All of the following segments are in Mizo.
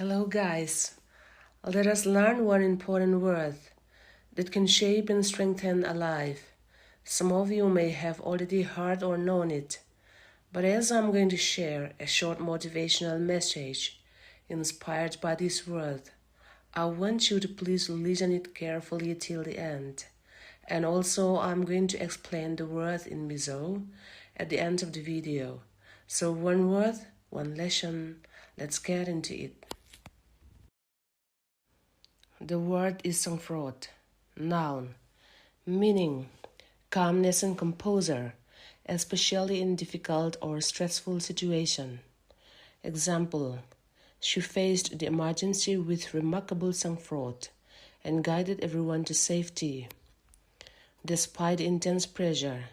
Hello guys, let us learn one important word that can shape and strengthen a life. Some of you may have already heard or known it, but as I'm going to share a short motivational message inspired by this word, I want you to please listen it carefully till the end. And also I'm going to explain the word in Mizo at the end of the video. So one word, one lesson, let's get into it. The word is sangfraud, noun, meaning calmness and composure, especially in difficult or stressful situation. Example, she faced the emergency with remarkable sangfraud and guided everyone to safety. Despite intense pressure,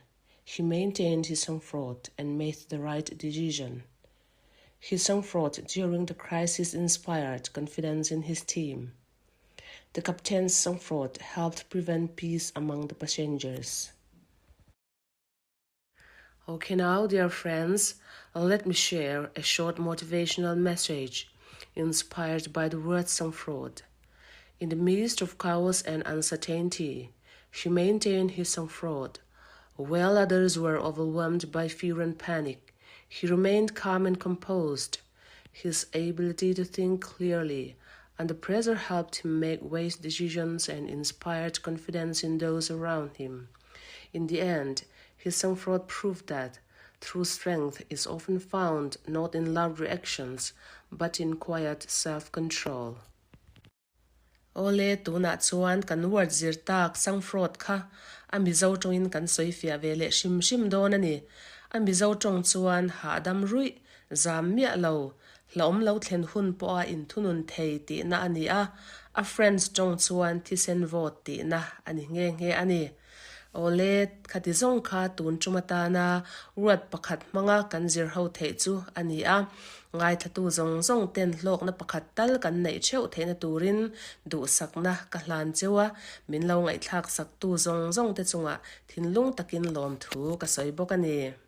he maintained his sangfraud and made the right decision. His sangfraud during the crisis inspired confidence in his team. The captain's sangfraud helped prevent peace among the passengers. Okay, now, dear friends, let me share a short motivational message inspired by the word sangfraud. In the midst of chaos and uncertainty, he maintained his sangfraud. While others were overwhelmed by fear and panic, he remained calm and composed. His ability to think clearly under pressure helped him make wise decisions and inspired confidence in those around him. In the end, his sangfraud proved that true strength is often found not in loud reactions, but in quiet self-control. Awle, tunah chuan kan word zir tak sangfraud kha a Mizo tawngin kan sawi fiah ve leh hrim hrim dawn a ni. A Mizo tawng chuan hahdam ruih, zam miah lo, hlauhawm lo thlen hun pawha inthunun thei tihna a ni a, a French tawng chuan thisen vawt tihna a ni nghe nghe a ni. Awle, khati zawng kha tun tum atana word pakhat hmanga kan zir ho theih chu a ni a, ngaithlatu zawng zawng ten hlawkna pakhat tal kan neih theuh theihna turin duhsakna ka hlan cheu a, min lo ngaihthlak saktu zawng zawng te chungah thinlung takin lawmthu ka sawi bawk a ni.